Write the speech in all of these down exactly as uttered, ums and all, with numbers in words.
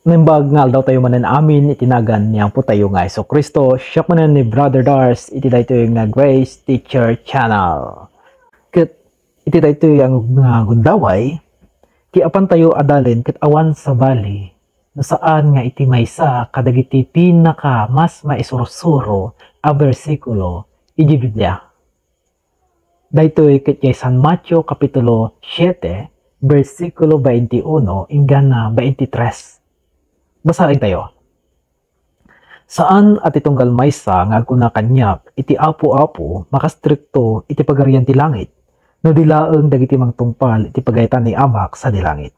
Naimbag nga aldaw tayo manen amin iti nagan ni Apo tayo nga Jesu-Cristo. Siak manen ni Brother Dars iti daytoy nga Grace Teacher Channel. Ket iti daytoy nga gundaway, ti apan tayo adalen ket awan sabali, no saan nga iti maysa kadagiti pinaka mas maisursuro a bersikulo iti Biblia. Daytoy ket idiay San Mateo Kapitulo siete, bersikulo twenty-uno inggana twenty-tres. Basaen tayo. Saan a ti tunggal maysa nga agkuna kaniak iti Apo, Apo, makastrikto iti Pagarian ti Langit, no di laeng dagiti mangtungpal iti pagayatan ni Amak sadi langit.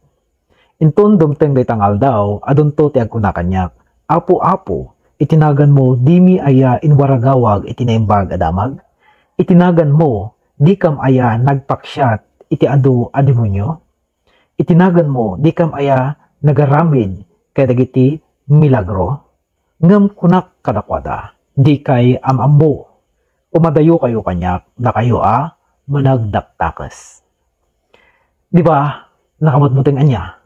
Inton dumteng dayta nga aldaw, adunto ti agkuna kaniak, Apo, Apo, iti naganmo dimi aya inwaragawag iti Naimbag a Damag? Iti naganmo, dikam aya nagpaksiat iti adu a demonio? Iti naganmo, dikam aya nagaramid kadagiti milagro? Ngem kunak kadakuada, dikay am-ammo. Umadayokayo kaniak, dakayo a managdakdakes. Di ba, nakabutbuteng ania?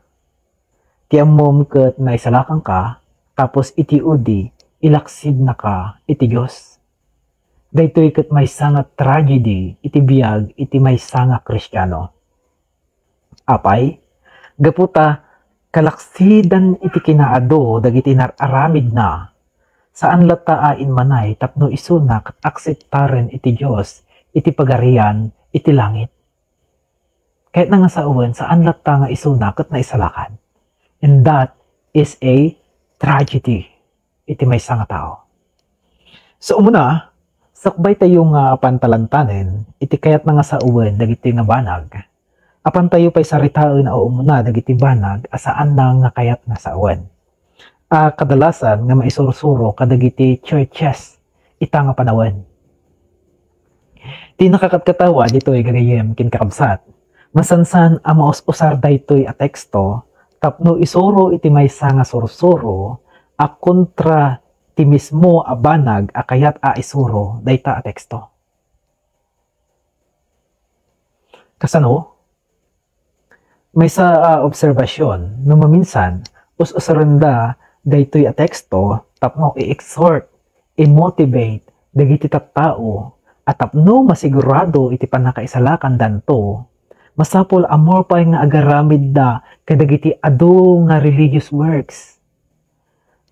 Ti ammom ket naisalakanka, tapos iti udi, ilaksidnaka iti Dios. Daytoy ket maysa nga tragedy iti biag iti maysa nga Kristiano. Apay, gapu ta kalaksidan iti kinaadu dagiti nar-aramidna, saan latta a immanay tapno isuna ket akseptaren iti Dios iti Pagarian iti langit. Kayatna nga sawen, saan latta nga isuna ket naisalakan. And that is a tragedy iti maysa nga tao. So, umuna, sakbay tayo nga pantalantanen iti kayatna nga sawen dagiti nga banag. Apan tayo pay saritaen a umuna dagiti banag a saanna nga kayat nga sawen. A kadalasan nga maisursuro kadagiti churches ita nga panawen. Ti nakakatkatawa ditoy gagayyem ken kakabsat, masansan a maus-usar daytoy a teksto tapno isuro iti maysa nga sursuro a kontra ti mismo a banag a kayat a isuro dayta a teksto. Kasano? Maysa a obserbasion, no maminsan, us-usarenda daytoy a teksto tapno i-exhort, i-motivate dagiti tattao a tapno masigurado iti pannakaisalakandanto, masapul a more pay nga agaramidda kadagiti adu nga religious works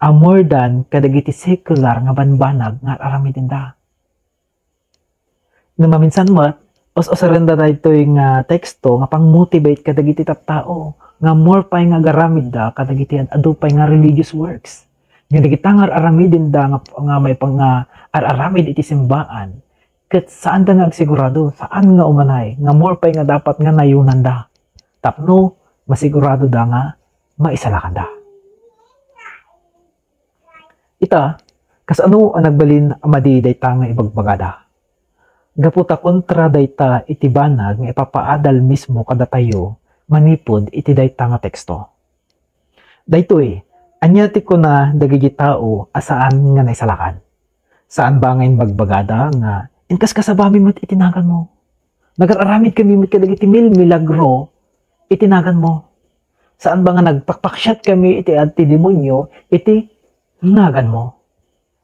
a more than kadagiti secular nga banbanag nga aramidenda. No maminsan met, us-usarenda daytoy nga teksto nga pang-motivate kadagiti tattao nga more pay nga agaramidda kadagiti ad-, adu pay nga religious works. Nga dagita nga ar-aramidenda nga, nga may pang-, nga ar-aramid iti simbaan, ket saanda nga agsigurado, saan nga umanay, nga more pay nga dapat nga nayunanda. Tapno masiguradoda nga maisalakanda. Ita, kasano a nagbalin a madi dayta nga ibagbagada? Gapu ta kontra dayta iti banag nga ipapaadal mismo kadatayo manipud iti dayta nga teksto. Daytoy, ania ti kuna dagiti tao a saan nga naisalakan? Saan ba nga imbagbagada nga, "Inkaskasabami met iti naganmo? Nagar-aramid kami met kadagiti milmilagro iti naganmo. Saan ba nga nagpakpaksiat kami iti ad ti demonio iti naganmo?"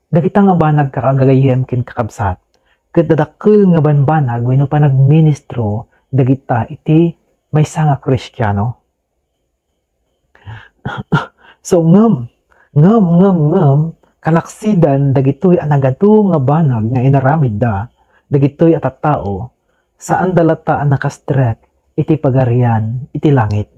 Dagita nga banag, kakagagayem ken kakabsat, ket dadakkel nga banbanag wenno panagministro dagita iti maysa nga Kristiano. So, ngem, ngem, ngem, ngem, kalaksidan dagitoy a nagadu nga banag nga inaramidda dagitoy a tattao, saanda latta a nakastrek iti Pagarian iti langit.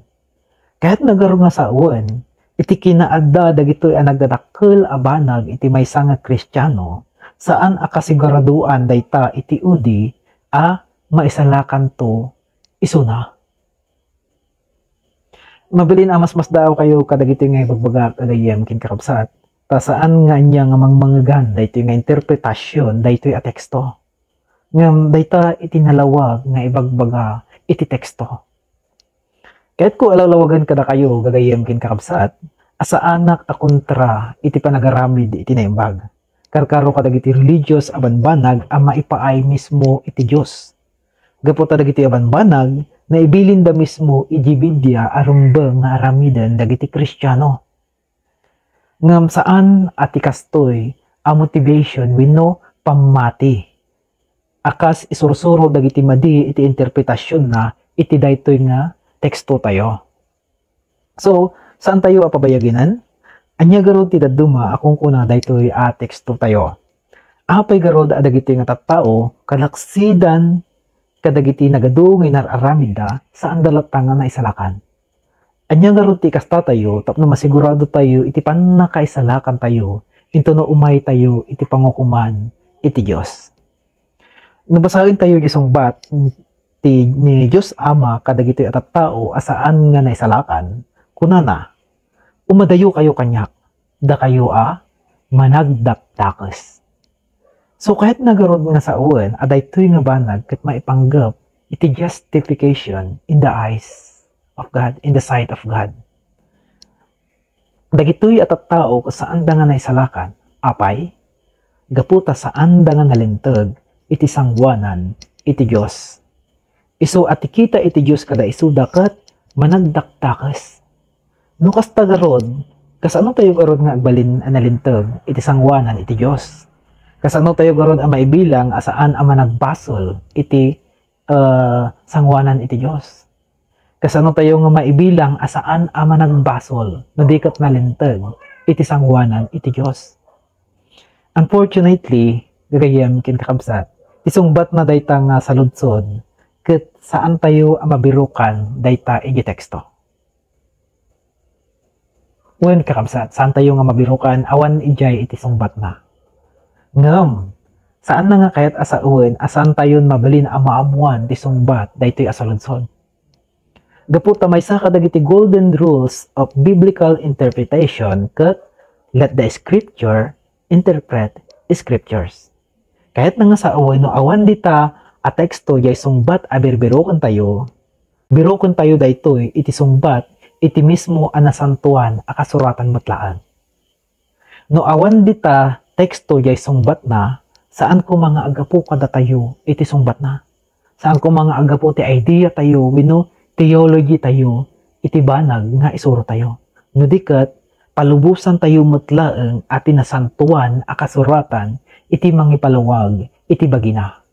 Ket nagaro nga sawen, iti kinaadda dagitoy a nagdadakkel a banag iti maysa nga Kristiano, saan a kasiguradoan dayta iti udi a maisalakanto isuna. Mabalin a masmasdaawkayo kadagitoy nga ibagbagak, gagayyem ken kakabsat, ta saan nga ania nga mangmangegan daytoy nga interpretasion daytoy a teksto. Ngem dayta iti nalawag nga ibagbaga iti teksto. Kayatko a lawlawagen kadakayo, gagayyem ken kakabsat, a saanak a kontra iti panagaramid iti naimbag. Karkaro kadagiti religious a banbanag a maipaay mismo iti Dios. Gapu ta dagiti a banbanag, naibilinda mismo iti Biblia a rumbeng nga aramiden dagiti Kristiano. Ngem saan a ti kastoy a motivation wenno pammati a kas isursuro dagiti madi iti interpretasionna iti daytoy nga tekstotayo. So, saan tayo a pabayaginan? Ania garud ti dadduma a kunkuna daytoy a tekstotayo? Apay garud a dagitoy nga tattao kalaksidan kadagiti nagadu nga inar-aramidda, saanda latta nga naisalakan? Ania ngarud ti ikastatayo tapno masigurado tayo iti pannakaisalakan tayo intono umay tayo iti pangukoman iti Dios? No basaen tayo ti sungbat ti, ni Dios Ama kadagitoy a tattao a saan nga naisalakan, kunana, "Umadayo kayo kaniak, dakayo a managdakdakes." So, kayatna garud nga sawen a daytoy nga banag ket maipanggep iti justification in the eyes of God, in the sight of God. Dagitoy a tattao ket saanda nga naisalakan. Apay? Gapu ta saanda nga nalinteg iti sangoanan iti Dios. Isu a ti kita iti Dios kada isuda ket managdakdakes. No kasta garud, kasano tayo garud nga agbalin a nalinteg iti sangoanan iti Dios? Kasano tayo garud a maibilang a saan a managbasol iti, eh, sangoanan iti Dios? Kasano tayo nga maibilang a saan a managbasol no di ket nalinteg iti sangoanan iti Dios? Unfortunately, gagayyem ken kakabsat, ti sungbatna dayta nga saludsod, ket saan tayo a mabirukan dayta iti teksto. Wen, kakabsat, saan tayo nga mabirukan awan idiay iti sungbatna. Ngem, saanna nga kayat a sawen a saan tayon mabalin a maammoan ti sungbat daytoy a saludsod. Gapu ta maysa kadagiti golden rules of biblical interpretation ket, "Let the scripture interpret scriptures." Kayatna nga sawen no awan dita a teksto diay sungbat a birbiroken tayo, biroken tayo daytoy iti sungbat iti mismo a nasantoan a kasuratan met laeng. No awan dita teksto diay sungbatna, saan koma nga aggapu kadatayo iti sungbatna. Saan koma nga aggapu ti idea tayo wenno theology tayo iti banag nga isuro tayo. No di ket, palubosan tayo met laeng a ti nasantoan a kasuratan iti mangipalawag iti bagina.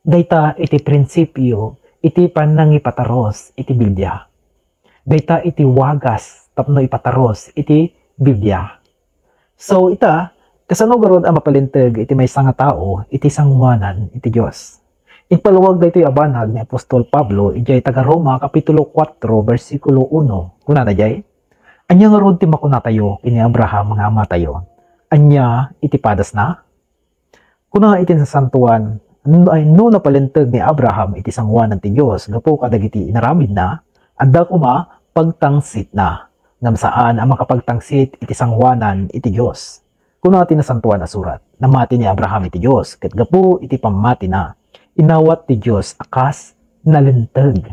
Dayta iti prinsipio iti pannangipataros iti Biblia. Dayta iti wagas tapno ipataros iti Biblia. So, ita, kasano garud a mapalinteg iti maysa nga tao iti sangoanan iti Dios? Impalawag daytoy a banag ni apostol Pablo idiay taga-Roma, kapitulo kuatro, bersikulo uno. Kunana diay, "Ania ngarud ti makunatayo ken ni Abraham nga amatayo? Ania iti padasna?" Kuna iti Nasantoan, ay, no napalinteg ni Abraham iti sangoanan ti Dios gapu kadagiti inaramidna, adda koma pagtangsitna. Ngem saan a makapagtangsit iti sangoanan iti Dios. Kuna ti Nasantoan a Surat, "Namati ni Abraham iti Dios, ket gapu iti pammatina, inawat ti Dios a kas nalinteg."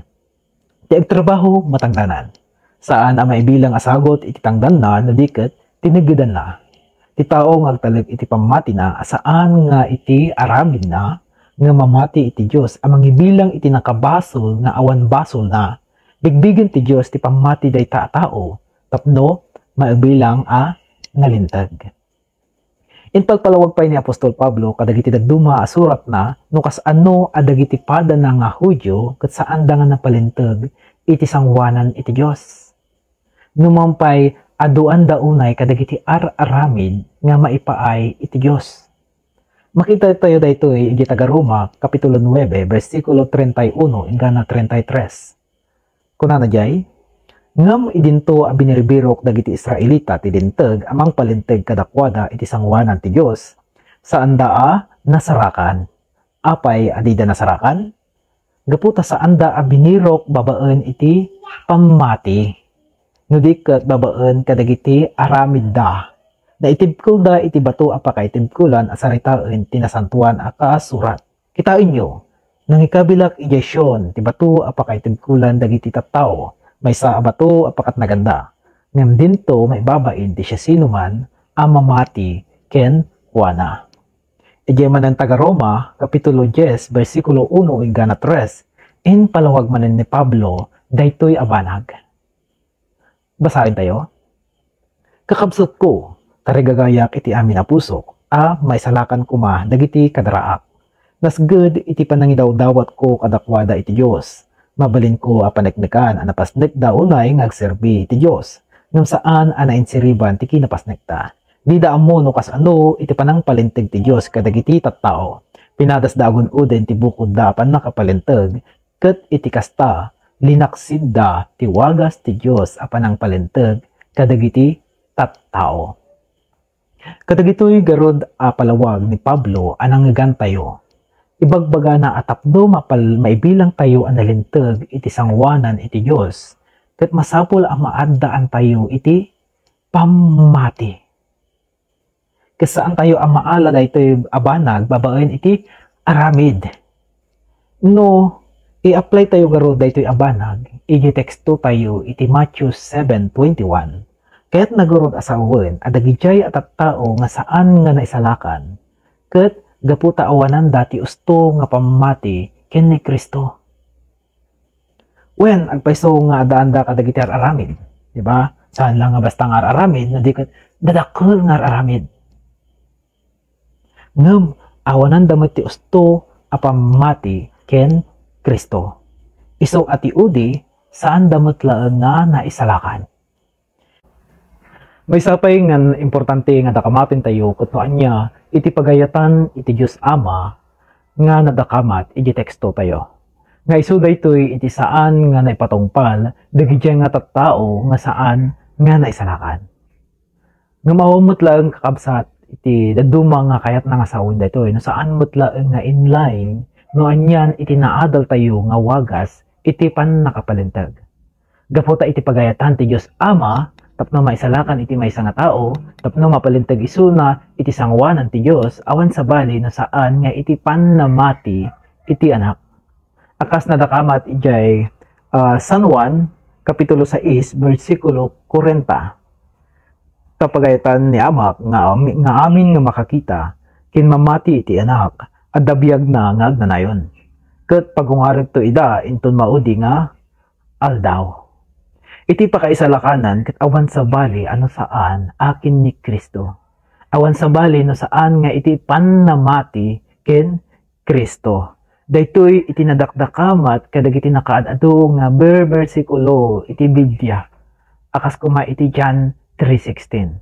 Ti agtrabaho, matangdanan. Saan a maibilang a sagut iti tangdanna no di ket tineggedanna. Ti tao nga agtalek iti pammatina a saan nga iti aramidna nga mamati iti Dios a mangibilang iti nakabasol nga awan basolna. Bigbigen ti Dios ti pammati dayta a tao tapno maibilang a nalinteg. Impalpalawag pay ni apostol Pablo kadagiti dadduma a suratna no kasano a dagiti padana nga Judio ket saanda nga napalinteg iti sangoanan iti Dios. Numan pay, aduanda unay kadagiti ar-aramid nga maipaay iti Dios. Makita tayo daytoy iti taga-Roma, Kapitulo nuebe, bersikulo treinta y uno inggana treinta y tres. Kunana diay, "Ngem idinto a binirbirok dagiti Israelita ti linteg a mangpalinteg kadakuada iti sangoanan ti Dios, saanda a nasarakan." Apay a dida nasarakan? Gapu ta saanda a binirok babaen iti pammati, no di ket babaen kadagiti aramidda. Naitibkelda iti bato a pakaitibkelan a saritaen ti Nasantoan a Kaasurat. Kitaenyo, nangikabilak idiay Sion ti bato a pakaitibkelan dagiti tattao, maysa a bato a pakatnaganda. Ngem dinto maibabain ti siasinoman a mamati kenkuana. Idiay manen taga-Roma, Kapitulo dies, bersikulo uno inggana tres, impalawag manen ni Pablo daytoy a banag. Basaen tayo. Kakabsatko, tarigagayak iti amin a pusok a maisalakan koma dagiti kadaraak. Nasged iti panangidawdawatko kadakuada iti Dios. Mabalinko a paneknekan a napasnekda unay nga agserbi iti Dios, ngem saan a nainsiriban ti kinapasnekda. Dida ammo no kasano iti panangpalinteg ti Dios kadagiti tattao. Pinadasda agun-oden ti bukodda a pannakapalinteg, ket iti kasta, linaksidda ti wagas ti Dios a panangpalinteg kadagiti tattao. Kadagitoy garud a palawag ni Pablo a nangngegantayo. Ibagbagana a tapno mapal-, maibilangtayo a nalinteg iti sangoanan iti Dios, ket masapul a maaddaantayo iti pammati. Ket saantayo a maala daytoy a banag babaen iti aramid. No, i-apply tayo garud daytoy a banag, iti teksto tayo iti Matthew seven twenty-one. Kayatna garud a sawen a dagidiay a tattao nga saan nga naisalakan, ket gapu ta awananda ti usto nga pammati ken ni Cristo. Wen, agpayso nga addaanda kadagiti ar-aramid, di ba? Saan lang nga basta nga ar-aramid, no di ket dadakkel nga ar-aramid. Ngem, awananda met ti usto a pammati ken Cristo. Isu a ti udi, saanda met laeng nga naisalakan. Maysa pay nga importante nga dakamaten tayo ket no ania iti pagayatan iti Dios Ama nga nadakamat iti teksto tayo. Nga isu daytoy iti saan nga naipatungpal dagiti nga tattao nga saan nga naisalakan. Ngem awan met laeng kakabsat iti dadduma nga kayatna nga sawen daytoy, no saan met laeng nga in line no anian iti naadal tayo nga wagas iti pannakapalinteg. Gapu ta iti pagayatan ti Dios Ama tapno maisalakan iti maysa nga tao, tapno mapalinteg isuna iti sangoanan ti Dios, awan sabali no saan nga iti pannamati iti Anak. A kas nadakamat idiay, ah, San Juan, Kapitulo sais, bersikulo kuwarenta. Ta pagayatan ni Amak nga ami-, nga amin nga makakita ken mamati iti Anak, adda biagna nga agnanayon. Ket pagungarekto ida inton maudi nga aldaw. Iti pakaisalakanan ket awan sabali a no saan a ken ni Cristo. Awan sabali no saan nga iti pannamati ken Cristo. Daytoy iti nadakdakamat kadagiti nakaad-adu nga ber-, bersikulo iti Biblia, a kas koma iti John three sixteen.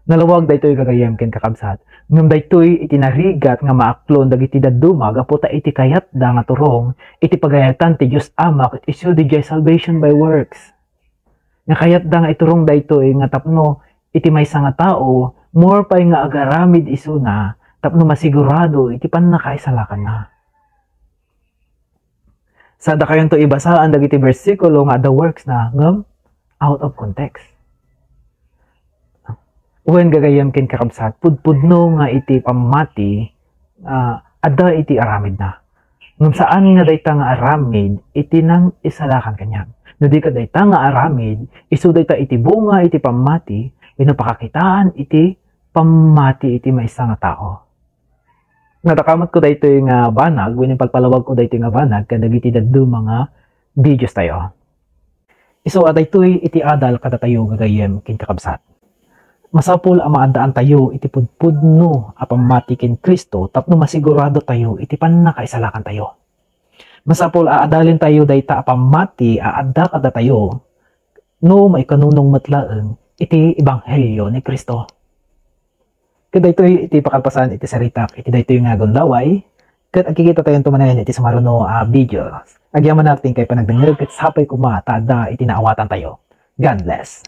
Nalawag daytoy gagayyem ken kakabsat, ngem daytoy iti narigat nga maaklon dagiti dadduma gapu ta iti kayatda nga turong iti pagayatan ti Dios Ama ket isu diay salvation by works. Nga kayatda nga iturong daytoy nga tapno iti maysa nga tao, more pay nga agaramid isuna tapno masigurado iti pannakaisalakanna. Sa dakayonto ibasaan dagiti bersikulo nga adda works na ngem out of context. Wen gagayyem ken kakabsat, pudpudno nga iti pammati, ah, adda iti aramidna. Ngem saan nga dayta nga aramid iti nangisalakan kaniak. No di ket dayta nga aramid, isu dayta iti bunga iti pammati, wenno pakakitaan iti pammati iti maysa nga tao. Nadakamatko daytoy nga banag, wenno impalpalawagko daytoy nga banag kadagiti dadduma nga videos tayo. Isu a daytoy iti adal kadatayo gagayyem ken kakabsat. Masapul a maaddaantayo iti pudpudno a pammati ken Cristo tapno masigurado tayo iti pannakaisalakan tayo. Masapul a adalen tayo dayta a pammati a adda kadatayo no maikanunong met laeng iti ebanghelio ni Cristo. Ket daytoy iti pakalpasan iti saritak iti daytoy nga gundaway, ket agkikita tayo manen iti sumaruno a video. Agyamanak ti inkay panagdengngeg ket sapay koma ta adda iti naawatan tayo. God bless.